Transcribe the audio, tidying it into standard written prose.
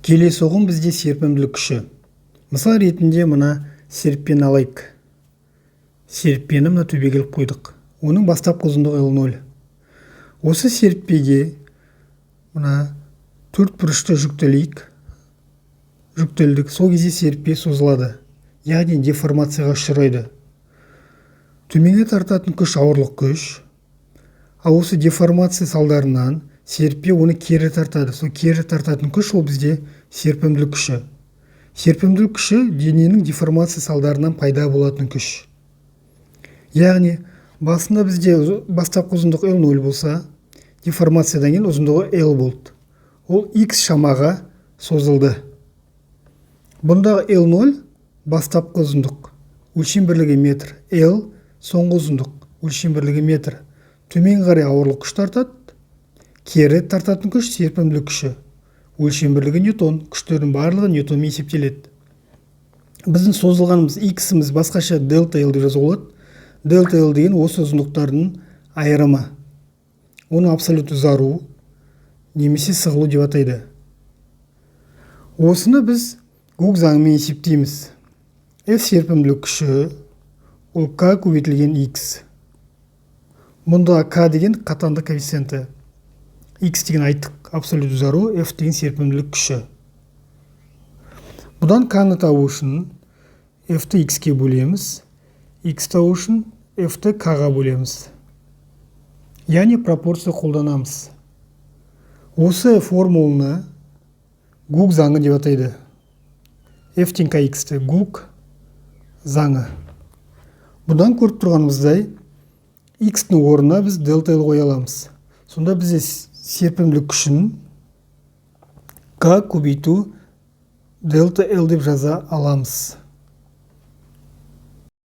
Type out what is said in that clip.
Келесі ұғым бізде серпімділік күші. Мысал ретінде мына серіппені алайық. Серіппені мына төбеге іліп қойдық. Оның бастапқы ұзындығы L0. Осы серіппеге мына төрт бұрышты жүктелейік. Жүктелдік. Сол кезде серіппе созылады, яғни деформацияға ұшырайды. Төменге тартатын күш ауырлық күш. Ал осы деформация салдарынан серіппе оны кері тартады. Сол кері тартатын күш ол бізде серпімділік күші. Серпімділік күші дененің деформация салдарынан пайда болатын күш. Яғни басында бізде бастапқы ұзындық L0 болса, деформациядан кейін ұзындығы L болды. Ол x шамаға созылды. Бұндағы L0 бастапқы ұзындық, өлшем бірлігі метр. L соңғы ұзындық, өлшем бірлігі метр. Төмен қарай ауырлық күш тартады, кері тартатын күш серпімділік күші, өлшем бірлігі ньютон. Күштердің барлығы ньютонмен есептеледі. Біздің созылғанымыз x-іміз басқаша дельта L деп жазуға болады. Дельта L деген осы ұзындықтардың айырымы. Оны абсолют ұзару немесе сығылу деп атайды. Осыны біз Гук заңымен есептейміз. F серпімділік күші ол К көбейтілген X. Мұнда К деген қатаңдық коэффициенті. X деген айттық абсолют ұзару, F деген серпімділік күші. Бұдан К-ны табу үшін F-ті X-ке бөлеміз. X табу үшін F-ті К-ға бөлеміз. Яғни пропорция қолданамыз. Осы формуланы Гук заңы деп атайды. F тең KX-ті Гук заңы. Бұдан көріп тұрғанымыздай, X-тің орнына біз дельта L қоя аламыз. Сонда бізде серпімділік күшін К көбейту дельта L деп жаза аламыз.